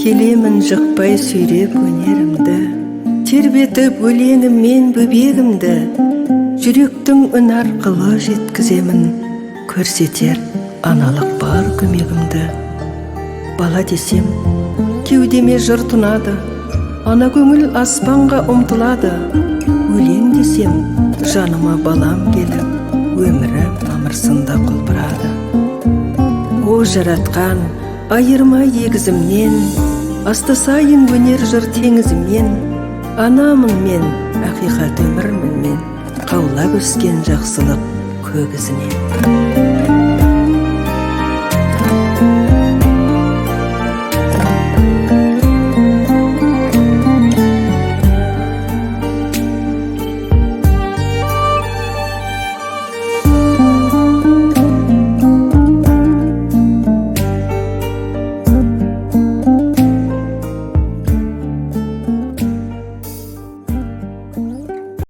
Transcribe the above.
Келемін жықпай сүйреп өнерімді, тербетіп өлеңіммен бөбегімді. Жүректің үн арқылы жеткіземін, көрсетер аналық бар көмегімді. Бала десем, кеудеме жыр тұнады, ана көңіл аспанға ұмтылады. Өлең десем, жаныма балам келіп, өмірім мамырсында құлпырады. О, жаратқан, айырма егізімнен, астасайын өнер жыр теңізімен. Анамын мен, ақиқат өмірмін мен, қаулап өскен жақсылық көк ізінен.